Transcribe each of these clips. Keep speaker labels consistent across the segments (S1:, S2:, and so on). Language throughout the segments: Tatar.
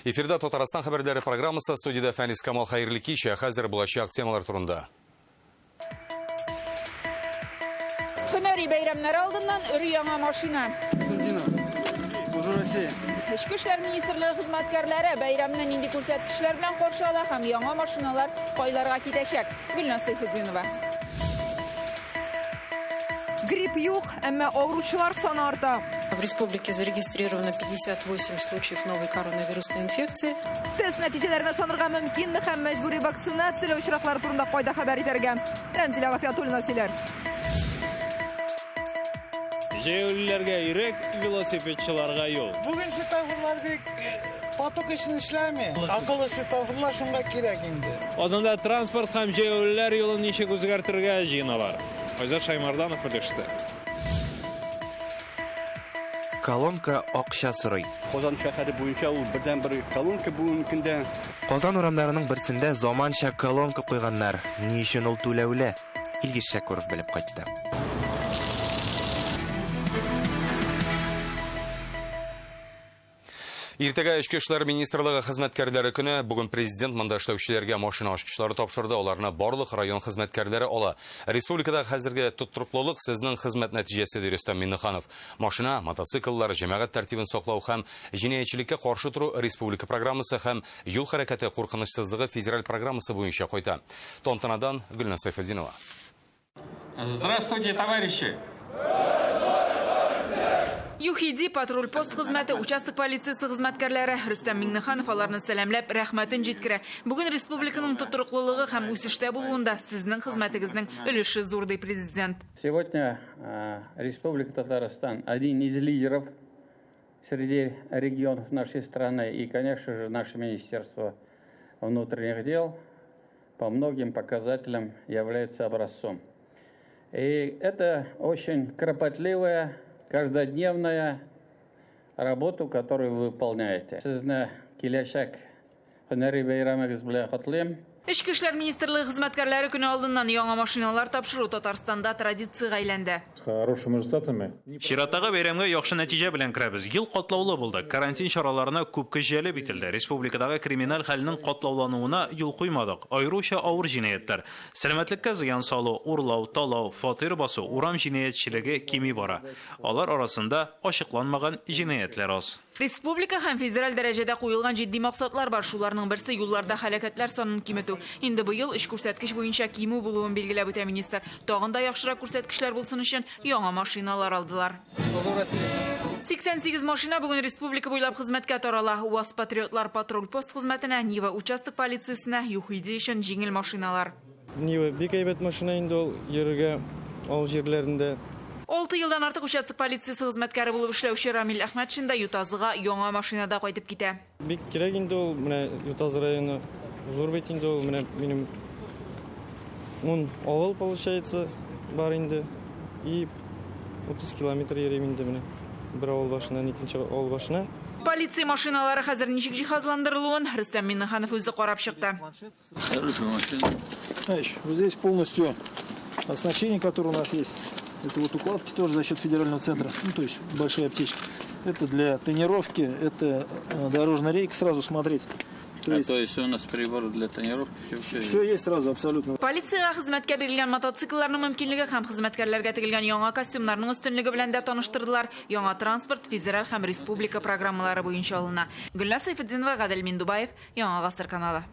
S1: Эфирда Татарстан хәбәрләре программасы, студиядә Фәнис Камал. Хәерле кич, ә хәзер булачак темалар турында.
S2: Һөнәри бәйрәмнәр алдыннан өр-яңа машина. Эчке эшләр министрлыгы хезмәткәрләре бәйрәмне нинди күрсәткечләр белән каршы ала һәм яңа машиналар кайларга китәчәк? Гөлназ Сәйфетдинова.
S3: Грипп юк, әмма авыручылар саны арта.
S4: В республике зарегистрировано 58 случаев новой коронавирусной инфекции.
S3: Тест нәтиҗәләренә ышанырга мөмкинме һәм мәҗбүри вакцинацияләү очраклары турында кайда хәбәр итәргә? Рәмзилә Гафиятуллина сөйләр.
S5: Җәяүлеләргә ирек, велосипедчыларга юл.
S6: Бүген светофорлар бик поток өчен эшләми. Акыллы светофорлар шунда кирәк инде.
S5: Казанда транспорт һәм җәяүлеләр юлын ничек үзгәртергә җыеналар? Айзат Шаймарданов белеште.
S7: Колонка акча сорый.
S8: Казан шәһәре буенча ул бердәнбер колонка бүгенге көндә.
S7: Казан урамнарының берсендә заманча колонка куйганнар. Ни өчен ул түләүле? Илгиз Шәкүров белеп кайтты.
S1: Иртәгә Эчке эшләр министрлыгы хезмәткәрләре көне. Бүген президент монда эшләүчеләргә машина ачкычлары тапшырды. Аларны барлык район хезмәткәрләре ала. Республикада хәзерге тотрыклылык сезнең хезмәт нәтиҗәсе, ди Рөстәм Миңнеханов. Машина, мотоцикллар, җәмәгать тәртибен саклау һәм җинаятьчелеккә каршы тору республика программасы һәм юл хәрәкәте куркынычсызлыгы федераль программасы буенча кайта. Тантанадан Гөлназ Сәйфетдинова.
S9: Здравствуйте, товарищи!
S2: ЮХИДИ, патруль-пост хезмәте, участок полициясе хезмәткәрләре Рөстәм Миңнеханов аларны сәламләп, рәхмәтен җиткерә. Бүген республиканың тотрыклылыгы һәм үсештә булуында сезнең хезмәтегезнең өлеше зур, ди президент.
S9: Сегодня Республика Татарстан один из лидеров среди регионов нашей страны и, конечно же, наше Министерство внутренних дел по многим показателям является образцом. И это очень кропотливая, каждодневная работа, которую вы выполняете. Сезне киләчәк һөнәри бәйрәмегез белән котлыйм.
S2: Эчке эшләр министрлыгы хезмәткәрләре көне алдыннан яңа машиналар тапшыру Татарстанда традициягә әйләнде.
S10: С хорошими результатами.
S5: Чираттагы бәйрәмгә яхшы нәтиҗә белән керәбез. Ел катлаулы булды. Карантин чараларына күп көч җәлеп ителде. Республикадагы криминаль хәлнең катлаулануына юл куймадык. Аеруча авыр җинаятьләр. Сәламәтлеккә зыян салу, урлау, талау, фатир басу, урам җинаятьчелеге кими бара. Алар арасында ачыкланмаган җинаятьләр аз.
S2: Республика һәм федераль дәрәҗәдә куелган җитди максатлар бар. Шуларның берсе юлларда һәлакәтләр санын киметү. Инде быел өч күрсәткеч буенча кимү булуын билгеләп үтә министр. Тагын да яхшырак күрсәткечләр булсын өчен яңа машиналар алдылар. 88 машина бүген республика буйлап хезмәткә тарала. УАЗ патриотлар патруль-пост хезмәтенә, Нива участок полициясенә, ЮХИДИ өчен җиңел машиналар.
S11: Нива бик әйбәт машина инде ул, йөрергә авыл җирләрендә.
S2: Алты елдан артык участок полициясе хезмәткәре булып эшләүче Рамил Әхмәтшин да Ютазыга яңа машинада кайтып китә.
S11: Бик кирәк инде ул, менә Ютазы районы зур бит инде ул, менә минем 10 авыл получается бар инде. И 30 километр йөрим инде менә бер авыл башыннан икенче авыл башына.
S2: Полиция машиналары хәзер ничек җиһазландырылуын Рөстәм Миңнеханов үзе карап чыкты.
S12: Хорошая машина. Знаешь, вот здесь полностью оснащение, которое у нас есть. Это вот укладки тоже за счет федерального центра, ну, то есть большие аптечки. Это для тонировки, это дорожный рейк сразу смотреть.
S9: То есть, то есть у нас прибор для тонировки, все, все,
S12: все есть сразу, абсолютно.
S2: Полициягә хезмәткә бирелгән мотоциклларның мөмкинлеге һәм хезмәткәрләргә тегелгән яңа костюмнарның өстенлеге белән дә таныштырдылар. Яңа транспорт федераль һәм республика программалары буенча алына. Гөлназ Сәйфетдинова, Гадел Миндубаев, Яңа Гасыр каналы.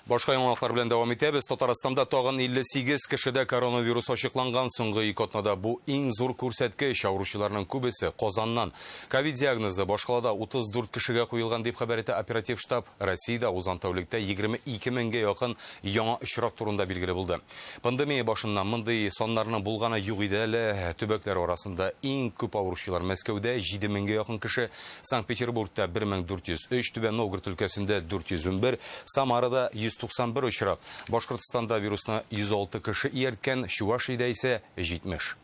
S1: Башка яңалыклар белән дәвам итәбез. Татарстанда тагын 58 кешедә коронавирус ачыкланган. Соңгы ике атнада бу иң зур күрсәткеч. Авыручыларның күбесе Казаннан. Ковид диагнозы башкалада 34 кешегә куелган дип хәбәр итә оператив штаб. Россиядә узган тәүлектә 22 меңгә якын яңа очрак турында билгеле булды. Пандемия башыннан мондый саннарның булганы юк иде әле. Төбәкләр арасында иң күп авыручылар Мәскәүдә 7 меңгә якын кеше, Санкт-Петербургта 1403, Түбән Новгород өлкәсендә 411, Самарада 191 очрак. Башкортстанда вирусны 106 кеше иярткән, Чувашиядә исә 70.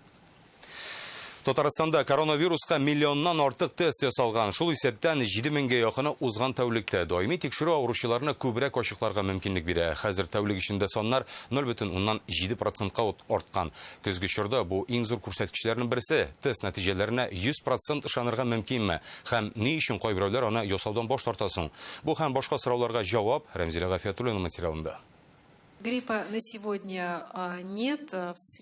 S1: Татарстанда коронавируска миллионнан артык тест ясалган. Шул исәптән 7000гә якыны узган тәүлектә. Даими тикшерү авыручыларны күбрәк ачыкларга мөмкинлек бирә. Хәзер тәүлек эчендә саннар 0,7%ка арткан. Көзге чорда бу иң зур күрсәткечләрнең берсе. Тест нәтиҗәләренә 100% ышанырга мөмкинме? Һәм ни өчен кайберәүләр аны ясаудан баш тарта соң? Бу һәм башка сорауларга җавап Рәмзилә Гафиятуллина материалында.
S4: Гриппа на сегодня нет.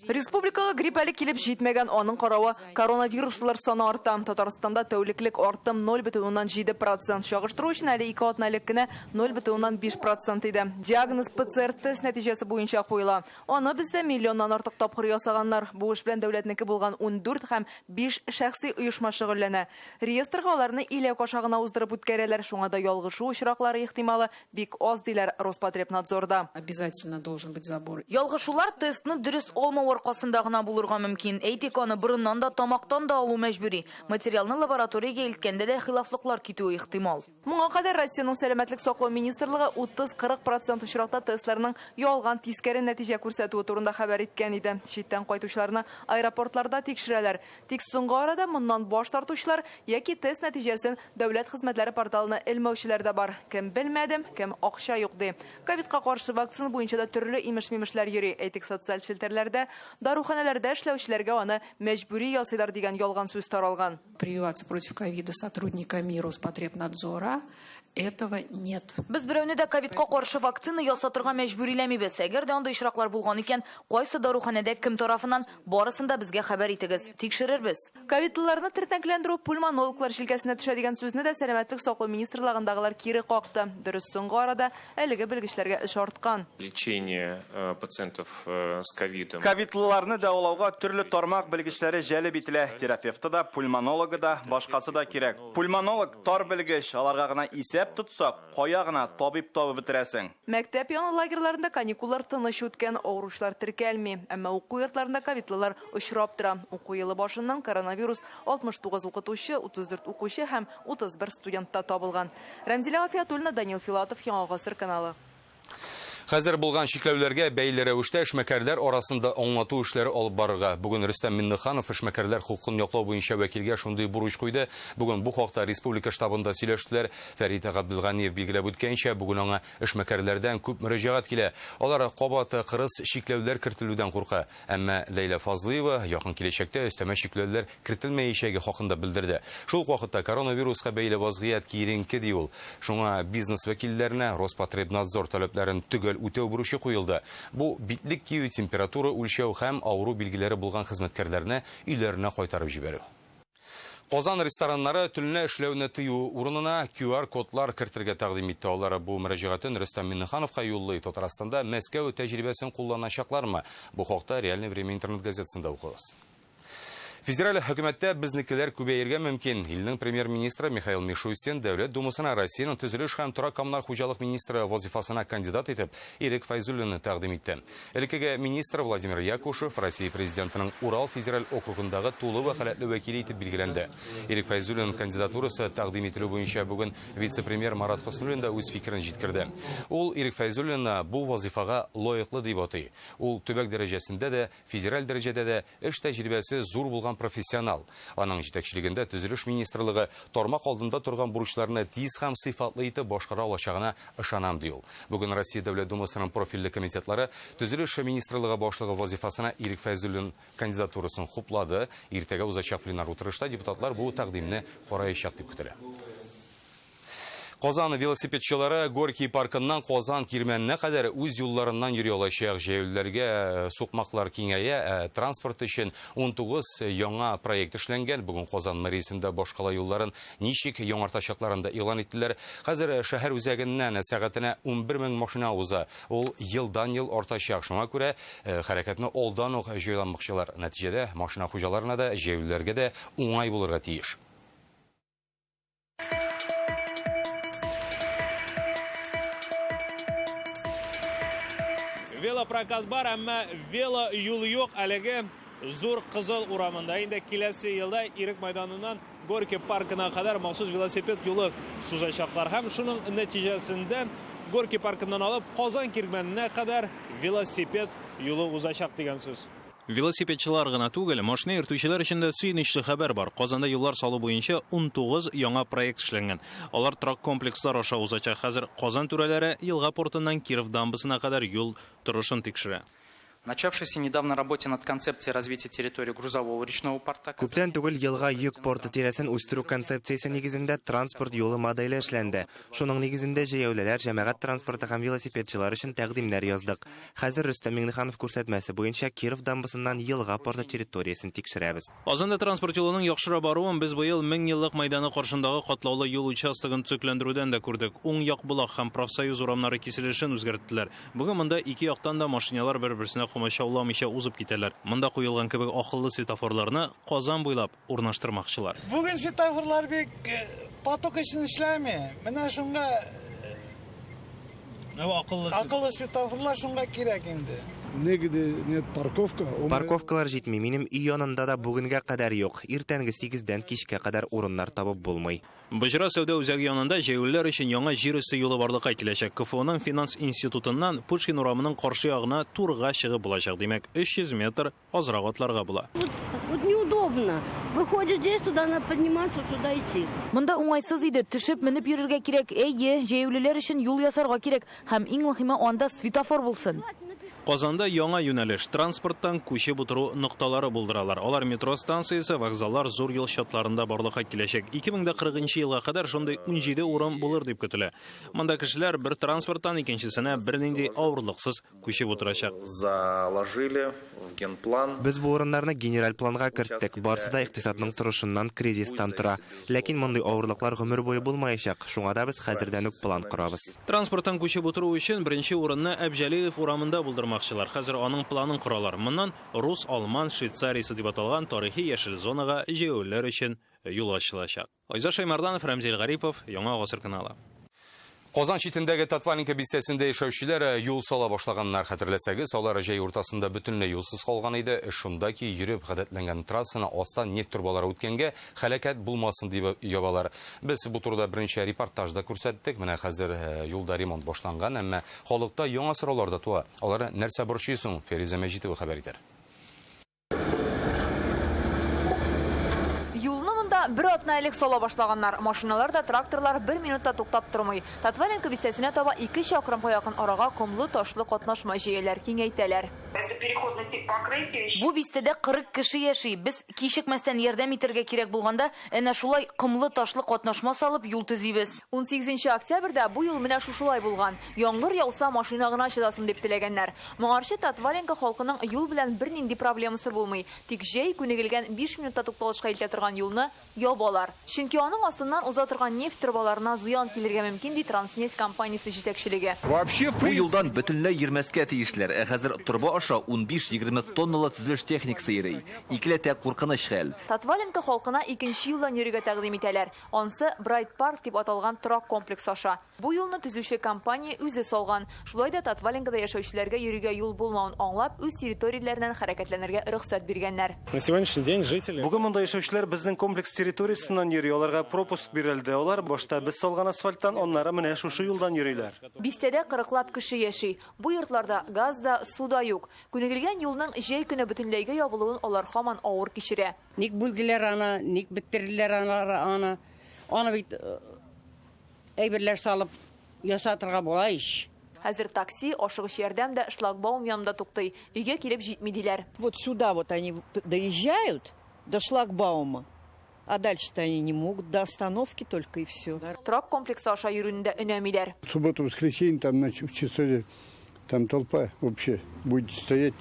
S3: Республикага грипп әле килеп җитмәгән, аның каравы коронавируслар саны арта. Татарстанда тәүлеклек артым 0,7%. Чагыштыру өчен әле 2 атна элек кенә 0,5% иде. Диагноз ПЦР-тест нәтиҗәсе буенча куела. Аны бездә миллионнан артык тапкыр ясаганнар. Бу эш белән дәүләтнеке булган 14 һәм 5 шәхси оешма шөгыльләнә. Реестрга аларны иләк аша гына уздырып үткәрәләр. Шуңа да ялгышу очраклары ихтималы бик аз, диләр Роспотребнадзорда.
S4: Обязательно должен быть забор.
S2: Ялгышулар тестны дөрес алмау аркасында гына булырга мөмкин. Әйтик, аны борыннан да, тамактан да алу мәҗбүри. Материалны лабораториягә илткәндә дә хилафлыклар китүе ихтимал.
S3: Моңа кадәр Россиянең сәламәтлек саклау министрлыгы 30-40% очракта тестларның ялган тискәре нәтиҗә күрсәтүе турында хәбәр иткән иде. Читтән кайтучыларны аэропортларда тикшерәләр. Тик соңгы арада моннан баш тартучылар яки тест нәтиҗәсен дәүләт хезмәтләре порталына элмәүчеләр дә бар. Кем белмәдем, кем акча юк ди. Ковидка каршы вакцина буенча да төрле имеш-мимешләр йөри. Әйтик, социаль челтәрләрдә, даруханәләрдә эшләүчеләргә аны мәҗбүри ясыйлар дигән ялган сүз таралган.
S4: Прививаться против ковида сотрудниками Роспотребнадзора этого нет.
S2: Без берәүне дә ковидка каршы вакцина ясатырга мәҗбүриләмибез. Әгәр дә андый очраклар булган икән, кайсы даруханәдә кем тарафыннан, барысын да безгә хәбәр итегез. Тикшерербез.
S3: Ковидлыларны тернәкләндерү пульмонологлар җилкәсенә төшә дигән сүзне дә сәламәтлек саклау министрлыгындагылар кире какты. Дөрес, соңгы арада әлеге белгечләргә эш арткан.
S10: Лечение пациентов с ковидом.
S13: Ковидлыларны дәвалауга төрле тармак белгечләре җәлеп ителә. Терапевты да, пульмонологы да, башкасы да кирәк. Пульмонолог тар белгеч, аларга гына исәп тотсак, кая гына табиб табып бетерәсең.
S3: Мәктәп яны лагерьларында каникуллар тыныч үткән, авыручылар теркәлми. Әмма уку йортларында ковидлылар очрап тора. Уку елы башыннан коронавирус 69 укытучы, 34 укучы һәм 31 студентта табылган. Рәмзилә Гафиятуллина, Данил Филатов, Яңа Гасыр каналы.
S1: Хәзер булган чикләүләргә бәйле рәвештә эшмәкәрләр арасында аңлату эшләре алып барырга. Бүген Рөстәм Миңнеханов эшмәкәрләр хокукын яклау буенча вәкилгә шундый бурыч куйды. Бүген бу хакта республика штабында сөйләштеләр. Фәрит Габделганиев билгеләп үткәнчә, бүген аңа эшмәкәрләрдән күп мөрәҗәгать килә. Алар кабат кырыс чикләүләр кертелүдән курка. Әмма Ләйлә Фазлыева якын киләчәктә өстәмә чикләүләр кертелмәячәге хакында белдерде. Шул ук вакытта коронавируска бәйле вазгыять киеренке ди ул. Шуңа бизнес вәкилләренә Роспотребнадзор таләпләрен төгәл үтәү бурычы куелды. Бу битлек кию, температура үлчәү һәм авыру билгеләре булган хезмәткәрләрне өйләренә кайтарып җибәрү. Казан рестораннары төнлә эшләүне тыю урынына QR-кодлар кертергә тәкъдим итте. Алар бу мөрәҗәгатен Рөстәм Миңнехановка юллый. Татарстанда Мәскәү тәҗрибәсен кулланачаклармы? Бу хакта Реальное время интернет газетасында укыгыз. Федераль хөкүмәттә безнекеләр күбәергә мөмкин. Илнең премьер-министры Михаил Мишустин Дәүләт Думасына Россиянең төзелеш һәм торак коммуналь хуҗалык министры вазифасына кандидат итеп Ирек Фәйзуллинны тәкъдим итте. Элеккеге министр Владимир Якушев Россия президентының Урал федераль округындагы тулы вәкаләтле вәкиле итеп билгеләнде. Ирек Фәйзуллин кандидатурасы тәкъдим ителү буенча бүген вице-премьер Марат Хөснуллин да үз фикерен җиткерде. Ул Ирек Фәйзуллинны бу вазифага лаеклы дип атый. Ул төбәк дәрәҗәсендә дә, федераль дәрәҗәдә дә эш тәҗрибәсе зур булган профессионал. Аның җитәкчелегендә төзелеш министрлыгы тармак алдында торган бурычларны тиз һәм сыйфатлы итеп башкара алачагына ышанам, ди ул. Бүген Россия Дәүләт Думасының профильле комитетлары төзелеш министрлыгы башлыгы вазифасына Ирек Фәйзуллин кандидатурасын хуплады. Иртәгә узачак пленар утырышта депутатлар бу тәкъдимне караячак дип көтелә. Казан велосипедчылары Горький паркыннан Казан кирмәненә кадәр үз юлларыннан йөри алачак. Җәяүлеләргә сукмаклар киңәя, транспорт өчен 19 яңа проект эшләнгән. Бүген Казан мэриясендә башкала юлларын ничек яңартачакларын да игълан иттеләр. Хәзер шәһәр үзәгеннән сәгатенә 11 мең машина уза. Ул елдан-ел артачак. Шуңа күрә хәрәкәтне алдан ук җайланмакчылар. Нәтиҗәдә машина хуҗаларына да, җәяүлеләргә дә уңай булырга тиеш.
S5: Велопрокат бар, әмма вело юлы юк әлеге Зур Кызыл урамында. Инде киләсе елда Ирек майданыннан Горький паркына кадәр махсус велосипед юлы сузачаклар. Һәм шуның нәтиҗәсендә Горький паркыннан алып Казан кирмәненә кадәр велосипед юлы узачак дигән сүз. Велосипедчылар гына түгел, машина йөртүчеләр өчен дә сөенечле хәбәр бар. Казанда юллар салу буенча 19 яңа проект эшләнгән. Алар торак комплекслар аша узачак. Хәзер Казан түрәләре елга портыннан Киров дамбасына кадәр юл торышын тикшерә.
S14: Начавшейся недавно работе над концепцией развития территории грузового речного порта
S7: Күптән түгел елга йөк порты тирәсен үстерү концепциясе нигезендә транспорт юлы моделе эшләнде. Шуның нигезендә җәяүлеләр, җәмәгать транспорты һәм велосипедчылар өчен тәкъдимнәр яздык. Хәзер Рөстәм Миңнеханов күрсәтмәсе буенча Киров дамбасыннан елга порты территориясен тикшерәбез.
S5: Казанда транспорт юлының яхшыра баруын без быел Меңьеллык мәйданы каршындагы катлаулы юл участогын төзекләндерүдән дә күрдек. Уң як Болак һәм Профсоюз урамнары киселешен үзгәрттеләр. Бүген монда ике яктан да машиналар бер-берсенә комачауламыйча узып китәләр. Монда куелган кебек акыллы светофорларны Казан буйлап урнаштырмакчылар.
S6: Бүген светофорлар бик поток өчен эшләми. Менә шуңа акыллы светофорлар шуңа кирәк инде.
S15: Негде нет парковка.
S7: Парковкалар җитми. Минем өй янында да бүгенгә кадәр юк. Иртәнге 8-дән кичкә кадәр урыннар табып булмый.
S5: Боҗра сәүдә үзәге янында җәяүлеләр өчен яңа җир өсте юлы барлыкка киләчәк. КФУның финанс институтыннан Пушкин урамының каршы ягына турга чыгып булачак. Димәк, 300 метр азрак атларга була.
S16: Вот неудобно. Выходит здесь, туда надо подниматься, сюда идти.
S17: Монда уңайсыз иде, төшеп менеп йөрергә кирәк. Әйе, җәяүлеләр өчен юл ясарга кирәк. Һәм иң мөһиме анда светофор булсын.
S5: Казанда яңа юнәлеш транспорттан күчеп утыру нокталары булдыралар. Алар метро станциясе, вокзаллар, зур юл чатларында барлыкка киләчәк. 2040 елга кадәр шундый 17 урын булыр дип көтелә. Монда кешеләр бер транспорттан икенчесенә бернинди авырлыксыз күчеп утырачак.
S18: Заложили в генплан.
S7: Без бу урыннарны генераль планга керттек. Барсы да икътисадның торышыннан, кризистан тора. Ләкин мондый авырлыклар гомер буе булмаячак. Шуңа да без хәзердән үк план корабыз.
S5: Транспорттан күчеп утыру өчен беренче урынны Әбҗәлилов урамында булдырмакчылар. Хәзер аның планын коралар. Моннан Рус, Алман, Швейцариясе дип аталган тарихи яшел зонага җәяүлеләр өчен юл ачылачак. Айза Шаймарданов, Рәмзил Гарипов, Яңа Гасыр каналы.
S1: Казан читендәге Татваленко бистәсендә яшәүчеләр юл сала башлаганнар. Хәтерләсәгез, алар җәй уртасында бөтенләй юлсыз калган иде. Шунда ки йөреп гадәтләнгән трассаны астан нефть торбалары үткәнгә һәлакәт булмасын дип ябалар. Без бу турыда берничә репортажда күрсәттек. Менә хәзер юлда ремонт башланган, әмма халыкта яңа сораулар да туа. Алар нәрсә борчый соң? Фәризә Мәҗитова хәбәр итәр.
S3: Бер атна элек сала башлаганнар. Машиналар да, тракторлар бер минутта туктап тормый. Татваленко бистәсенә таба 2 чакрымга якын арага комлы ташлы катнашма җәяләр, киңәйтәләр.
S17: Бу бистәдә 40 кеше яши. Без кичекмәстән ярдәм итәргә кирәк булганда, әнә шулай комлы ташлы катнашма салып юл төзибез.
S3: 18 октябрьдә бу юл менә шушылай булган. Яңгыр яуса машина гына чыдасын дип теләгәннәр. Моңарчы Татваленко халкының юл белән бернинди проблемасы булмый. Тик җәй күнегелгән 5 минутта тукталышка илтә торган юлны ябалар. Чөнки аның астыннан уза торган нефть торбаларына зыян килергә мөмкин, ди Транснефть компаниясе җитәкчелеге.
S19: Бу юлдан бөтенләй йөрмәскә тиешләр. Ә хәзер торба аша 15-20 тонналы төзелеш техникасы йөри. Икеләтә куркыныч хәл.
S3: Татваленко халкына икенче юлдан йөрергә тәкъдим итәләр. Ансы Брайт Парк дип аталган торак комплекс аша. Бу юлны төзүче компания үзе салган. Шулай да Татваленкода яшәүчеләргә йөрергә юл булмавын аңлап, үз территорияләреннән хәрәкәтләнергә рөхсәт биргәннәр.
S20: На сегодняшний день жители Бүген монда яшәүчеләр безнең комплекс территориясеннән йөри, аларга пропуск бирелде. Алар башта без салган асфальттан, аннары менә шушы юлдан йөриләр.
S3: Бистәдә 40лап кеше яши. Бу йортларда газ да, су да юк. Күнегелгән юлның җәй көне бөтенләйгә ябылуын алар һаман авыр кичерә.
S21: Ник бүлделәр аны, ник бетерделәр аны. Аны бит әйберләр салып ясатырга була ич.
S3: Хәзер такси, ашыгыч ярдәм дә шлагбаум янында туктый. Өйгә килеп җитми диләр.
S22: Вот сюда вот они доезжают до шлагбаума. А дальше-то они не могут, до остановки только и все.
S3: Торак комплексы аша йөрүне дә өнәмиләр.
S8: В субботу, воскресенье там в часове там толпа вообще будет стоять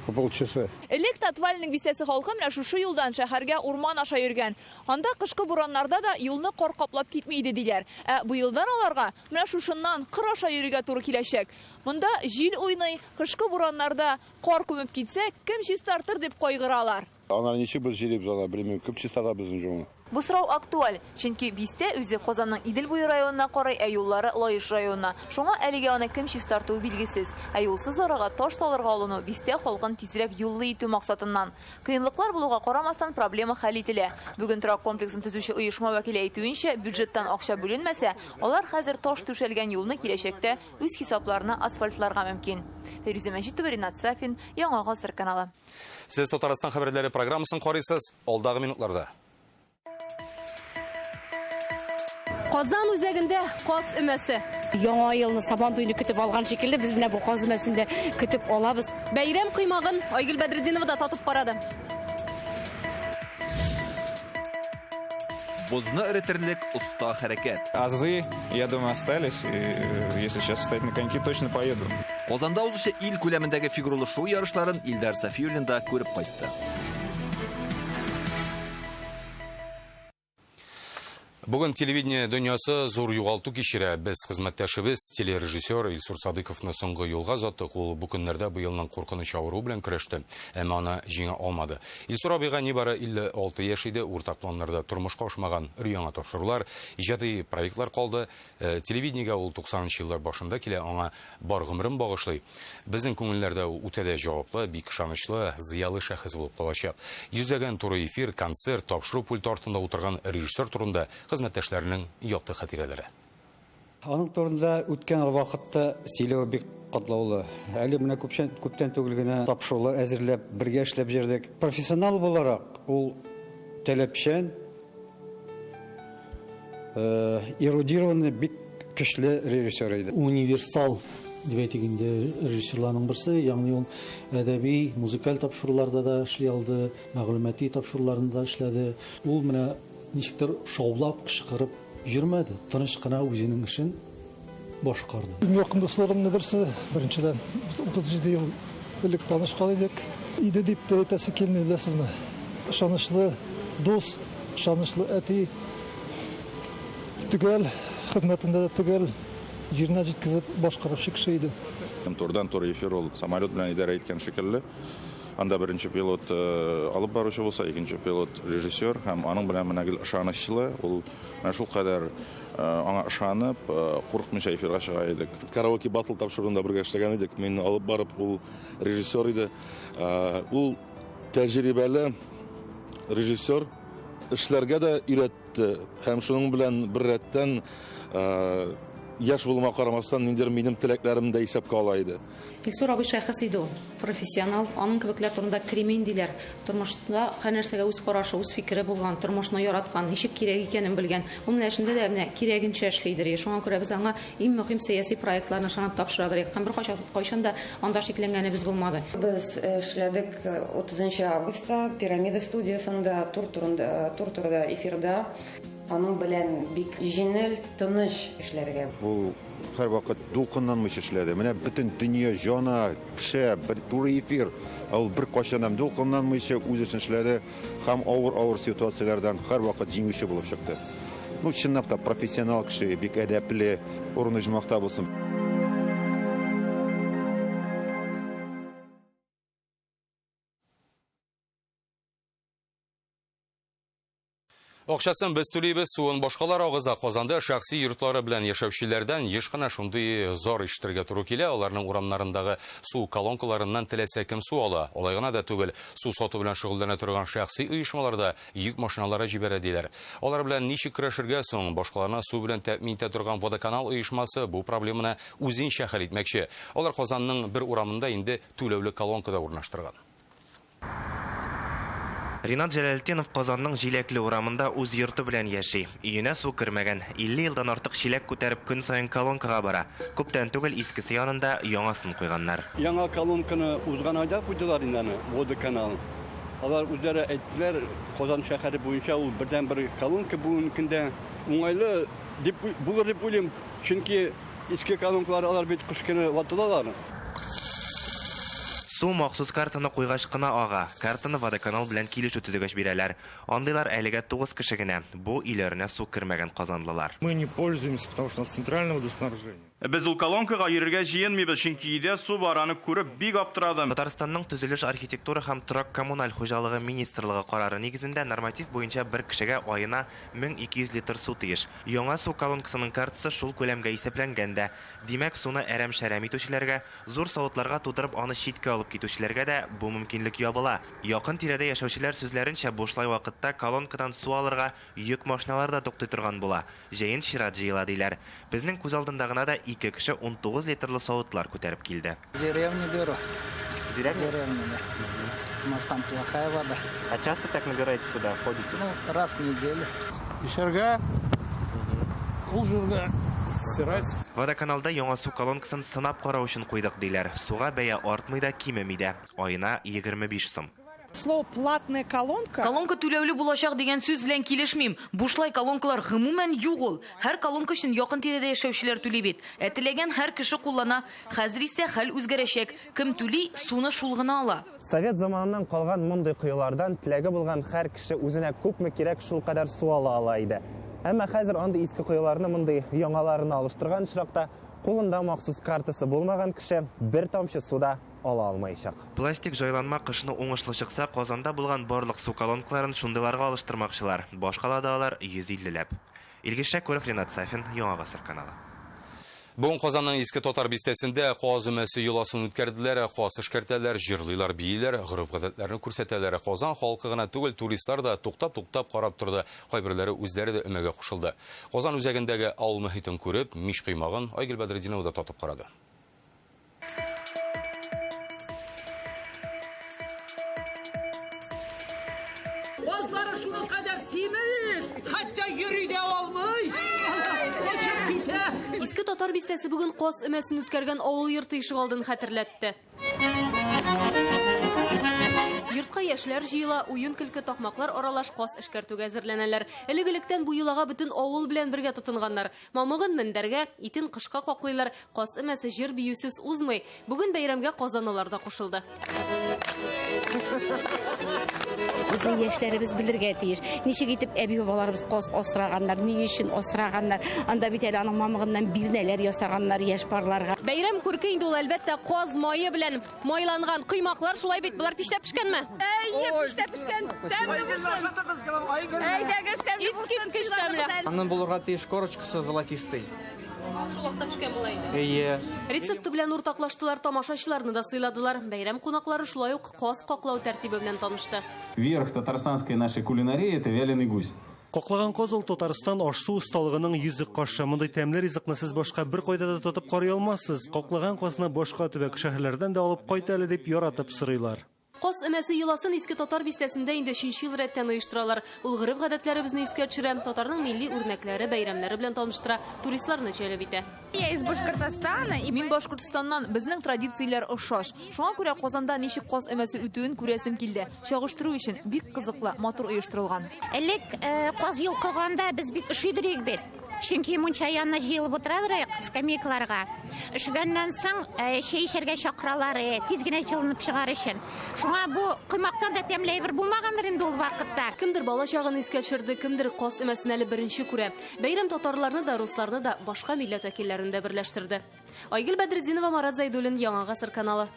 S8: по полчаса.
S3: Элек Татваленко бистәсе халкы менә шушы юлдан шәһәргә урман аша йөргән. Анда кышкы бураннарда да юлны кар каплап китми иде диләр. Ә быелдан аларга менә шушыннан кыр аша йөрергә туры киләчәк. Монда җил уйный, кышкы бураннарда кар күмеп китсә, кем чистартыр дип кайгыралар.
S8: Ана ничек без җыйрыбыз ана, белмим, кем чистарта безнең юлны.
S3: Бу сорау актуаль, чөнки бистә үзе Казанның Идел буе районына карый, ә юллары Лаеш районына. Шуңа әлегә аны кем чистартуы билгесез. Ә юлсыз арага таш салырга алыну бистә халкын тизрәк юллы итү максатыннан. Кыенлыклар булуга карамастан, проблема хәл ителә. Бүген торак комплексын төзүче оешма вәкиле әйтүенчә, бюджеттан акча бүленмәсә, алар хәзер таш түшәлгән юлны киләчәктә үз хисапларына асфальтларга мөмкин. Фәйрүзә Мәҗитова, Ринат Сафин, Яңа Гасыр каналы.
S1: Сез Татарстан хәбәрләре программасын карыйсыз, алдагы минутларда.
S9: Казан үзәгендә каз өмәсе.
S11: Яңа елны Сабан туйны көтеп алган шикелле, без менә бу каз өмәсен дә көтеп алабыз.
S9: Бәйрәм коймагын Айгөл Бәдретдинова да татып карады.
S19: Бозны эретерлек оста хәрәкәт.
S23: Азы, я думаю, остались. И если сейчас встать на коньки, точно поеду.
S19: Казанда узучы ил күләмендәге фигуралы шоу ярышларын Илдар Сафиуллин да күреп кайтты.
S1: Бүген телевидение дөньясы зур югалту кичерә. Без хезмәттәшебез телережиссер Илсур Садыковны соңгы юлга озаттык. Ул бу көннәрдә быелның куркыныч авыруы белән көрәште, әмма аны җиңә алмады. Илсур абыйга нибары 56 яшь иде. Уртак планнарда тормышка ашмаган өр-яңа тапшырулар, иҗади проектлар калды. Телевидениегә ул 90 еллар башында килә, аңа бар гомерен багышлый. Безнең күңелләрдә ул үтә дә җаваплы, бик ышанычлы, зыялы шәхес булып калачак. Йөзләгән туры эфир, концерт, тапшыру пульты артында утырган режиссер турында хезмәттәшләренең якты хатирәләре.
S24: Аның турында үткән вакытта сөйләү бик катлаулы. Әле менә күптән түгел генә тапшырулар әзерләп, бергә эшләп җөрдек. Профессионал буларак ул таләпчән, эрудированный, бик көчле режиссер иде.
S12: Универсал дип әйтик инде режиссерларның берсе, ягъни ул әдәби, музыкаль тапшыруларда да эшли алды, мәгълүмати тапшыруларында да эшләде. Ул менә ничектер шаулап, кычкырып йөрмәде, тыныч кына үзенең эшен башкарды.
S25: Иң якын дусларымның берсе, беренчедән, без 37 ел элек танышкан идек. Иде дип тә әйтәсе килми, беләсезме? Ышанычлы дус, ышанычлы әти, төгәл, хезмәтендә дә төгәл, җиренә җиткезеп башкаручы кеше иде.
S26: Турдан-тур эфир ул самолет белән идарә иткән шикелле. Анда беренче пилот алып баручы булса, икенче пилот режиссер, һәм аның белән менә гел ышанычлы, ул менә шул кадәр аңа ышанып, курыкмыйча эфирга чыга идек.
S27: Караоке батл тапшыруында бергә эшләгән идек. Мин алып барып, ул режиссер иде. Ул тәҗрибәле режиссер, эшләргә дә өйрәтте һәм шуның белән бер рәттән яшь булуыма карамастан ниндидер минем теләкләремне дә исәпкә ала иде.
S4: Илсур абый шәхес иде ул, профессионал. Аның кебекләр турында кремень диләр. Тормышта һәр нәрсәгә үз карашы, үз фикере булган, тормышны яраткан, ничек кирәк икәнен белгән. Ул менә эшендә дә менә кирәгенчә эшлидер. Шуңа күрә без аңа иң мөһим сәяси проектларны ышанып тапшырадыр. Һәм бер кайчан да анда шикләнгәнебез булмады.
S28: Без эшләдек 30 августта Пирамида студиясендә тур турында, тур турыда эфирда. Аның белән бик җиңел, тыныч эшләргә.
S29: Ул һәрвакыт дулкынланмыйча эшләде. Менә бөтен дөнья җана, пешә, бер туры эфир. Ә ул бер кайчан һәм дулкынланмыйча үз эшен эшләде һәм авыр-авыр ситуацияләрдән һәрвакыт җиңүче булып чыкты. Ну, чынлап та профессионал кеше, бик әдәпле, урыны оҗмахта булсын.
S1: Акчасын без түлибез, суын башкалар агыза. Казанда шәхси йортлары белән яшәүчеләрдән еш кына шундый зар ишетергә туры килә. Аларның урамнарындагы су колонкаларыннан теләсә кем су ала. Алай гына да түгел, су сату белән шөгыльләнә торган шәхси оешмаларда йөк машиналары җибәрә диләр. Алар белән ничек көрәшергә соң? Башкаларны су белән тәэмин итә торган водоканал оешмасы бу проблеманы үзенчә хәл итмәкче. Алар Казанның бер урамында инде түләүле колонка да урнаштырган.
S7: Ринат Җәләлетдинов Казанның Җиләкле урамында үз йорты белән яши. Өенә су кермәгән. 50 елдан артык чиләк күтәреп көн саен колонкага бара. Күптән түгел искесе янында яңасын куйганнар.
S8: Яңа колонканы узган айда куйдылар инде аны, водоканал. Алар үзләре әйттеләр, Казан шәһәре буенча ул бердән-бер колонка бүгенге көндә уңайлы дип булыр дип уйлыйм. Чөнки иске колонкалар алар бит кыш көне ватылалар.
S7: Су махсус картаны куйгач кына ага. Картаны водоканал белән килешү төзегәч бирәләр. Андыйлар әлегә 9 кеше генә. Бу өйләренә су кермәгән казанлылар.
S30: Мы не пользуемся, потому что у нас центральное водоснабжение.
S2: Без ул колонкага йөрергә җыенмыйбыз, чөнки өйдә су бар, аны күреп бик аптырадым.
S7: Татарстанның Төзелеш, архитектура һәм торак-коммуналь хуҗалыгы министрлыгы карары нигезендә норматив буенча бер кешегә аена 1200 литр су тиеш. Яңа су колонкасының картасы шул күләмгә исәпләнгән дә. Димәк, суны әрәм-шәрәм итүчеләргә, зур савытларга тутырып аны читкә алып китүчеләргә дә бу мөмкинлек ябыла. Якын тирәдә яшәүчеләр сүзләренчә, бушлай вакытта колонкадан су алырга йөк машиналары да туктый торган була. Җәен чират җыела, диләр. Безнең күз алдында гына да ике кеше 19 литрлы савытлар күтәреп килде.
S5: Деревню беру.
S7: Деревню?
S5: Деревню, да. У нас там плохая вода.
S7: А часто так набираете сюда, ходите?
S5: Ну, раз в неделю.
S6: Эчәргә, кул җуарга, стирать.
S7: Водоканалда яңа су колонкасын сынап карау өчен куйдык, диләр. Суга бәя артмый да, кимеми дә. Аена 25 сум.
S10: Слово платная колонка.
S17: Колонка түләүле булачак дигән сүз белән килешмим. Бушлай колонкалар гомумән юк ул. Һәр колонка өчен якын тирәдә яшәүчеләр түли бит. Ә теләгән һәр кеше куллана. Хәзер исә хәл үзгәрәчәк. Кем түли, суны шул гына ала.
S13: Совет заманыннан калган мондый коелардан теләге булган һәр кеше үзенә күпме кирәк шул кадәр су ала ала иде. Әмма хәзер андый иске коеларны мондый яңаларына алыштырган очракта кулында махсус картасы булмаган кеше бер тамчы су да ала алмаячак.
S7: Пластик җайланма кышны уңышлы чыкса, Казанда булган барлык су колонкаларын шундыйларга алыштырмакчылар. Башкалада алар 150 ләп. Илгиз Шәкүров, Ринат Сафин, Яңа Гасыр каналы.
S1: Бүген Казанның Иске Татар бистәсендә каз өмәсе йоласын үткәрделәр. Каз эшкәртәләр, җырлыйлар, бииләр, гореф-гадәтләрне күрсәтәләр. Казан халкы гына түгел, туристлар да туктап-туктап карап торды. Кайберләре үзләре дә өмәгә кушылды. Казан үзәгендәге авыл мөхитен күреп, мич коймагын Айгөл Бәдретдинова да татып карады.
S14: Казлары шуның кадәр симез, хәтта йөри дә алмый. Очып китә.
S9: Иске Татар бистәсе бүген каз өмәсен үткәргән авыл йорты ишегалдын хәтерләтте. Йортка яшьләр җыела, уен-көлке, такмаклар аралаш каз эшкәртүгә әзерләнәләр. Элек-электән бу йолага бөтен авыл белән бергә тотынганнар. Мамыгын мендәргә, итен кышка каклыйлар. Каз өмәсе җыр биюсез узмый. Бүген бәйрәмгә казаналар да кушылды.
S11: Безнең яшьләребез белергә тиеш. Ничек итеп әби-бабаларыбыз каз асраганнар, ни өчен асраганнар. Анда бит әле аның мамыгыннан бирнәләр ясаганнар яшь парларга.
S9: Бәйрәм күрке инде ул, әлбәттә, каз мае белән майланган коймаклар. Шулай бит, болар пиштә пешкәнме?
S14: Әйе, пиштә пешкән. Тәмле булсын. Әйдәгез, тәмле булсын.
S9: Искиткеч тәмле.
S15: Аның булырга тиеш корочкасы золотистый.
S9: Шул вакытта пешкән була инде.
S15: Әйе.
S9: Рецепты белән уртаклаштылар, тамашачыларны да сыйладылар. Бәйрәм кунаклары шулай ук каз каклау тәртибе белән танышты.
S16: Верх татарстанской нашей кулинарии это вяленый гусь.
S20: Каклаган каз ул Татарстан аш-су осталыгының йөзек кашы. Мондый тәмле ризыкны сез башка бер кайда да татып карый алмассыз. Каклаган казны башка төбәк шәһәрләрдән дә алып кайт әле дип яратып сорыйлар.
S9: Каз өмәсе йоласын Иске Татар бистәсендә инде өченче ел рәттән оештыралар. Ул гореф-гадәтләребезне искә төшерә, татарның милли үрнәкләре, бәйрәмнәре белән таныштыра, туристларны җәлеп итә.
S18: Я из Башкортостана.
S3: Мин Башкортостаннан, безнең традицияләр охшаш. Шуңа күрә Казанда ничек каз өмәсе үтүен күрәсем килде. Чагыштыру өчен бик кызыклы, матур оештырылган.
S30: Элек каз йолкыганда без бик өшидерик бит. Чөнки мунча янына җыелып утырадыр скамейкаларга. Өшегәннән соң чәй эчәргә чакыралар, тиз генә җылынып чыгар өчен. Шуңа бу коймактан да тәмле әйбер булмагандыр инде ул вакытта.
S9: Кемдер бала чагын искә төшерде, кемдер каз өмәсен әле беренче күрә. Бәйрәм татарларны да, русларны да, башка милләт вәкилләрен дә берләштерде. Айгөл Бәдретдинова, Марат Зайдуллин, Яңа Гасыр каналы.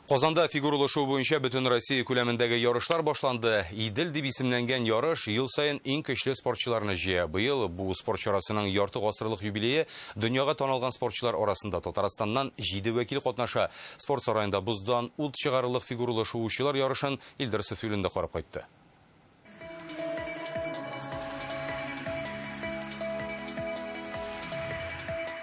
S1: Казанда фигуралы шуу буенча бөтен Россия күләмендәге ярышлар башланды. Идел дип исемләнгән ярыш ел саен иң көчле спортчыларны җыя. Быел бу спорт чарасының ярты гасырлык юбилее дөньяга танылган спортчылар арасында Татарстаннан 7 вәкил катнаша. Спорт сараенда боздан ут чыгарырлык фигуралы шуучылар ярышын Илдар Софиуллин да карап кайтты.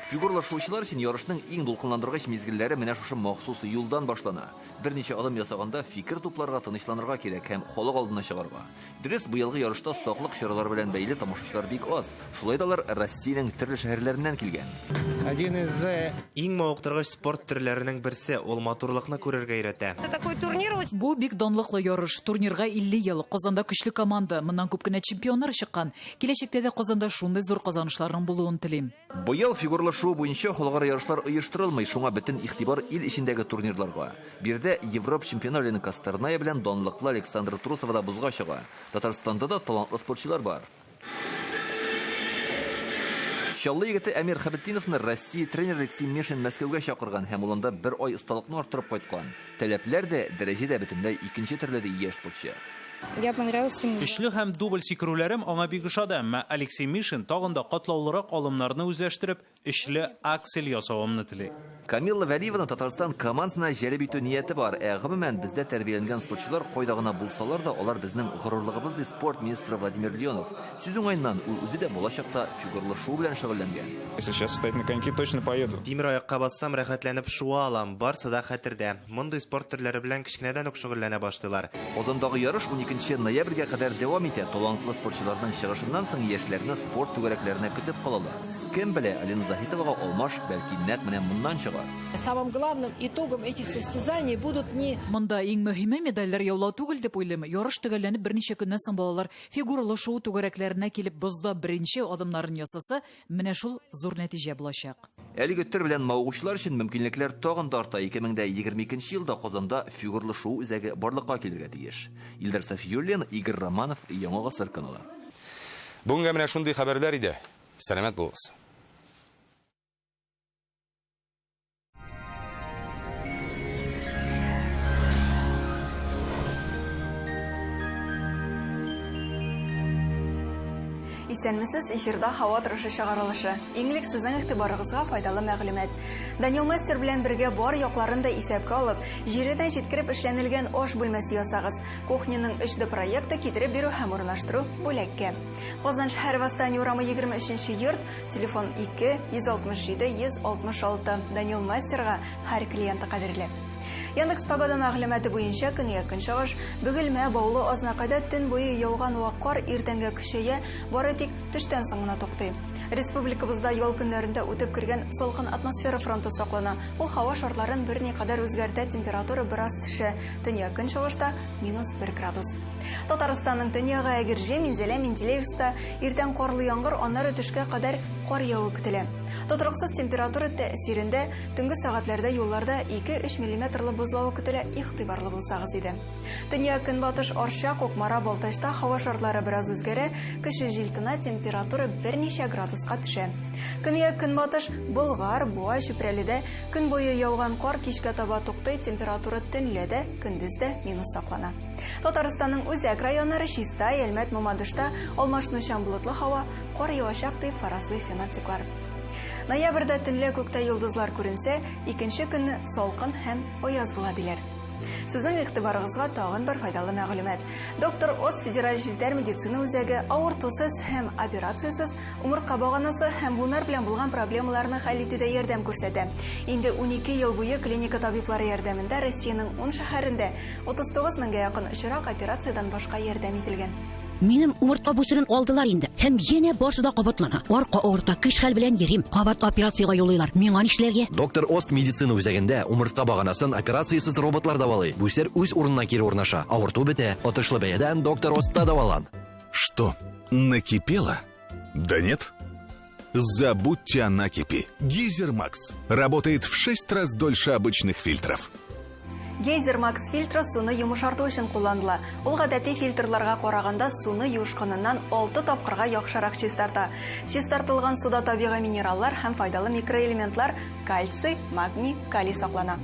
S19: Фигуралы шуучылар өчен ярышның иң дулкынландыргыч мизгелләре менә шушы махсус юлдан башлана. Берничә адым ясаганда фикер тупларга, тынычланырга кирәк һәм халык алдына чыгарга. Дөрес, быелгы ярышта саклык чаралары белән бәйле тамашачылар бик аз. Шулай да алар Россиянең төрле шәһәрләреннән килгән.
S16: Один из
S7: Иң мавыктыргыч спорт төрләренең берсе, ул матурлыкны күрергә өйрәтә.
S31: Бу бик данлыклы ярыш. Турнирга 50 ел. Казанда көчле команда. Моннан күп кенә чемпионнар чыккан. Киләчәктә дә Казанда шундый зур казанышларның булуын телим.
S19: Быел фигуралы шуу буенча халыкара ярышлар оештырылмый, шуңа бөтен игътибар ил эчендәге турнирларга. Биредә Европа чемпионы Алина Косторная белән данлыклы Александра Трусова да бозга чыга. Татарстанда да талантлы спортчылар бар. Чаллы егете Әмир Хәбетдиновны Россия тренер Алексей Мишин Мәскәүгә чакырган һәм ул анда бер ай осталыкны арттырып кайткан. Таләпләр дә, дәрәҗә дә бөтенләй икенче төрле, ди яшь спортчы.
S18: Я понравился ему.
S4: Өчле һәм дубль сикерүләрем аңа бик ошады, әмма Алексей Мишин тагын да катлаулырак алымнарны үзләштереп, өчле аксель ясавымны тели.
S19: Камилла Вәлиеваны Татарстан командасына җәлеп итү нияте бар. Ә гомумән, бездә тәрбияләнгән спортчылар кайда гына булсалар да, алар безнең горурлыгыбыз, ди спорт министры Владимир Леонов. Сүз уңаеннан, ул үзе дә балачакта фигурлы шуу белән шөгыльләнгән.
S16: Если сейчас встать на коньки, точно поеду.
S7: Тимер аякка бассам, рәхәтләнеп шуа алам. Барсы да хәтердә. Мондый спорт төрләре белән кечкенәдән үк шөгыльләнә башлыйлар.
S19: Казандагы ярыш 12 ноябрьгә кадәр дәвам итә. Талантлы спортчыларның чыгышыннан соң яшьләрне спорт түгәрәкләренә көтеп калалар. Кем белә, Алина Заһитовага алмаш бәлки нәкъ менә моннан чыгар.
S12: Самым главным итогом этих состязаний будут не
S31: Монда иң мөһиме медальләр яулау түгел дип уйлыйм. Ярыш төгәлләнеп берничә көннән соң балалар фигуралы шуу түгәрәкләренә килеп бозда беренче адымнарын ясаса, менә шул зур нәтиҗә булачак.
S19: Әлеге төр белән мавыгучылар өчен мөмкинлекләр тагын да арта. 2022 елда Казанда фигурлы шуу үзәге барлыкка килергә тиеш. Илдар Сафиуллин, Игорь Романов, Яңа Гасыр каналы.
S1: Бүгенгә менә шундый хәбәрләр иде. Сәламәт булыгыз.
S3: Исәнмесез, эфирда һава торышы чыгарылышы. Иң элек сезнең игътибарыгызга файдалы мәгълүмат. Данил Мастер белән бергә бар якларын да исәпкә алып, җиренә җиткереп эшләнелгән аш бүлмәсе ясагыз. Кухняның 3D проекты китереп бирү һәм урнаштыру бүләккә. Казан шәһәре Восстание урамы 23 йорт, телефон 2 167 166. Данил Мастерга һәр клиенты кадерле. Яндекс Погода мәгълүматы буенча көньяк көнчыгыш, Бөгелмә, Баулы, Азнакайда төн буе яуган вак кар иртәнгә көчәя, бары тик төштән соң гына туктый. Республикабызда ял көннәрендә үтеп кергән салкын атмосфера фронты саклана. Ул һава шартларын берникадәр үзгәртә, температура бераз төшә. Төньяк көнчыгышта -1 градус. Татарстанның төньягы Әгерҗе, Минзәлә, Менделеевскта иртән карлы яңгыр, аннары төшкә кадәр кар яву көтелә. Тотрыксыз температура тәэсирендә төнге сәгатьләрдә юлларда 2-3 миллиметрлы бозлавык көтелә, игътибарлы булсагыз иде. Төньяк көнбатыш Арча, Кукмара, Балтачта һава шартлары бераз үзгәрә, көчле җил тына, температура берничә градуска төшә. Көньяк көнбатыш Болгар, Буа, Чүпрәледә көн буе яуган кар кичкә таба туктый, температура төнлә дә, көндез дә минус саклана. Татарстанның үзәк районнары Чистай, Әлмәт, Мамадышта алмашынучан болытлы һава, кар явачак дип фаразлый синоптиклар. Ноябрьдә төнлә күктә йолдызлар күренсә, икенче көнне салкын һәм аяз була диләр. Сезнең игътибарыгызга тагын бер файдалы мәгълүмат. Доктор Оц федераль челтәр медицина үзәге авыртусыз һәм операциясез умыртка баганасы һәм буыннар белән булган проблемаларны хәл итүдә ярдәм күрсәтә. Инде 12 ел буе клиника табиблары ярдәмендә Россиянең 10 шәһәрендә 39 меңгә якын очрак операциядән башка ярдәм ителгән.
S21: Минем умыртка бүсерен алдылар инде. Һәм янә барсы да кабатлана. Арка авырта, көч-хәл белән йөрим. Кабат операциягә юллыйлар. Миңа нишләргә?
S22: Доктор Ост медицина үзәгендә умыртка баганасын операциясез роботлар дәвалый. Бүсер үз урынына кире урнаша. Авырту бетә. Отышлы бәядән доктор Остта дәвалан.
S23: Что, накипело? Да нет. Забудьте о накипи. Гейзер Макс работает в 6 раз дольше обычных фильтров.
S3: Гейзер Макс фильтры суны йомшарту өчен кулланыла. Ул гадәти фильтрларга караганда суны юышканыннан 6 тапкырга яхшырак чистарта. Чистартылган суда табигый минераллар һәм файдалы микроэлементлар кальций, магний, калий саклана.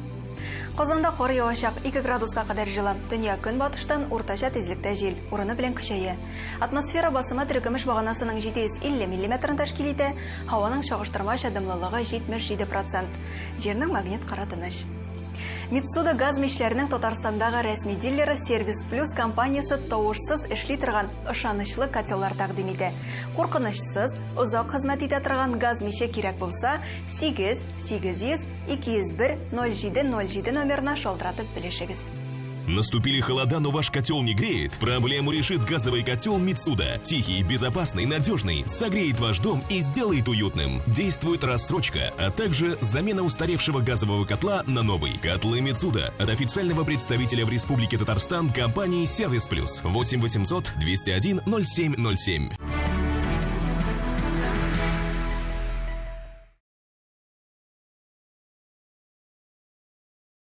S3: Казанда кар явачак, 2 градуска кадәр җылы. Төньяк көнбатыштан уртача тизлектә җил, урыны белән көчәя. Атмосфера басымы терекөмеш баганасының 750 миллиметрын тәшкил итә, һаваның чагыштырмача дымлылыгы 77%. Җирнең магнит кыры тыныч. Митсуда газ мичләренең Татарстандагы рәсми дилеры Сервис Плюс компаниясе тавышсыз эшли торган ышанычлы котеллар тәкъдим итә. Куркынычсыз, озак хезмәт итә торган газ миче кирәк булса, 8 800 201 07 07 номерына шалтыратып белешегез.
S24: Наступили холода, но ваш котел не греет? Проблему решит газовый котел Митсуда. Тихий, безопасный, надежный. Согреет ваш дом и сделает уютным. Действует рассрочка, а также замена устаревшего газового котла на новый. Котлы Митсуда от официального представителя в Республике Татарстан компании Сервис Плюс. 8 800 201 07 07.